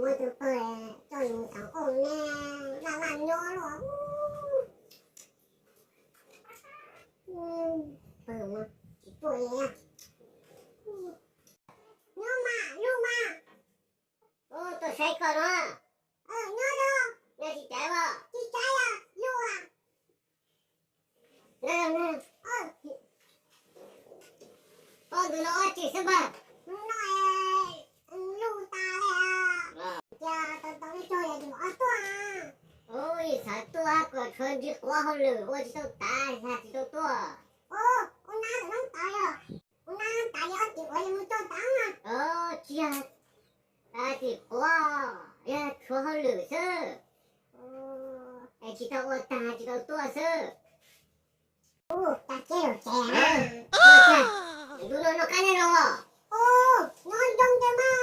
Muaj tus pawg coj yus mus tham auj ne, laj laj nyob luaj. Pawg mas tsis tuaj li. Nyob mas, luj mas. Tuaj saib koj no. Nyob, nyob tsis caiv os? Tsis caiv, luj. Koj ntawm no ua tsi xwb npawg? Hnub no luj tas li. Ces tau tau ib tog yog yus ob tuaj. Ua ib xav tuaj koj tshuav ntsis quav hauj lwm ua tsis tau tas, yog tsis tau tuaj. Ua na ntawm no tas yog, ua na tas yog ob tim quav yog mus txog tas mas. Tsis yog tim quav, yog tshuav hauj lwm xwb. Es tsis tau ua tag tsis tau tuaj xwb. Ua cas ces, ntu no noj qab nyob zoo os? Nyob zoo tiag mas.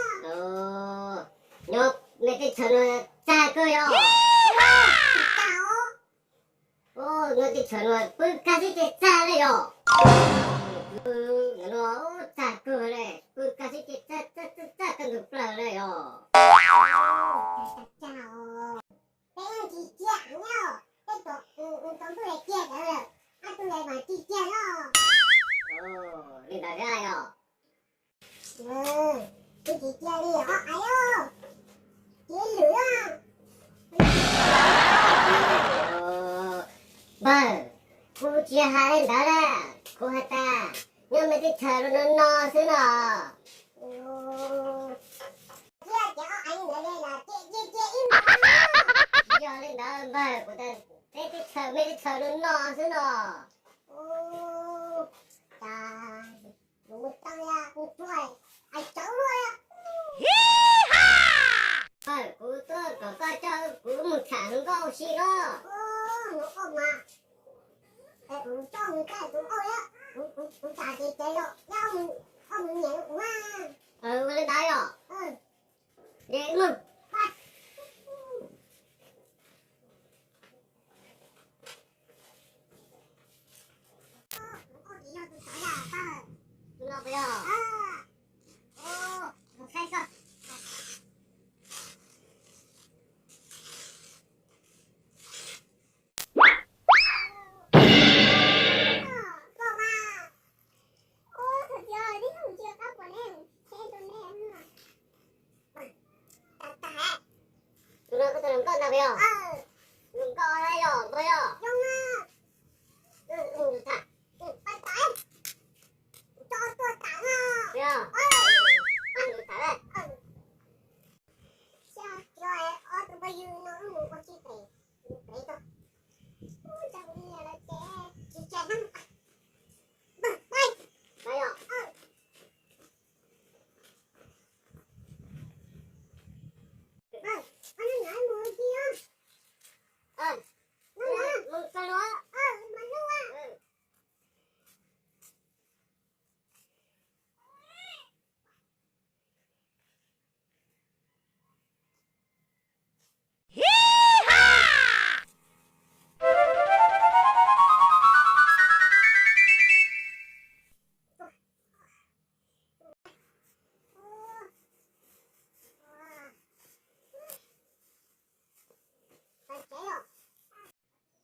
Nyob nej teb chaws no txag kawg yog? Tsis txag os. Nyob teb chaws no pw kaj xwb ces txag li yog? Nyob no txag kawg li, pw kaj xwb ces txag, txag, txag kawg ntug plaws li yog? Peb yeej tsis cia nyob, peb tuaj, tus ntuj cia lawm, ob tug ntawd mas tsis cia nyob. Li ntawd thiab yog? Tsis cia li os, ais os, cia lwm os. Npawg, kuv tsis hais li ntawd na, kuv hais tias nyob me teb chaws no no xwb no. Tsis yog li ntawd npawg, kuv tias peb teb chaws me teb chaws no no xwb no. Npawg, kuv tuaj kom koj coj kuv mus tham hluas nkauj ua si no. Ua li ntawd yog? Tus no koj tus hluas nkauj ntag puas yog? Hluas nkauj na yog npawg yog? Puas yog?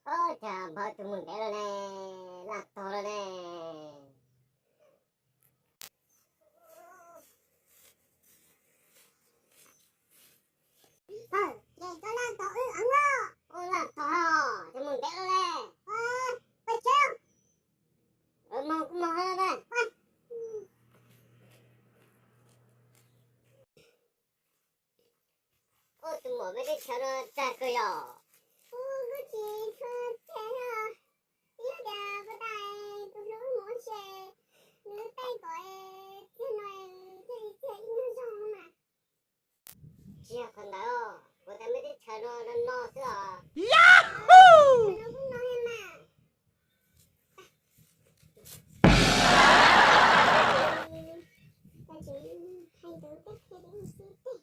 Ua cas npawg tus mus ntev lawm ne, laj tog lawm ne. Ces koj laj tog wb heev os. Ua laj tog os, ces mus ntev lawm ne. Pais tsev. Moog kuj moog lawm. Ua tus muam me teb chaws no txag kawg yog? Kuv kuj tsis tshua txhua txhua, yog tias puas tas tus hlub mus ua si, nws tej kom txhua no thiaj li txhua ib nyuag zog mas. Tsis yog qhov ntawd, kuv tas me teb chaws no no no xwb os. Yahoo! Tsis yog li mas. Tsis hais tus teb chaws ib txhis tej.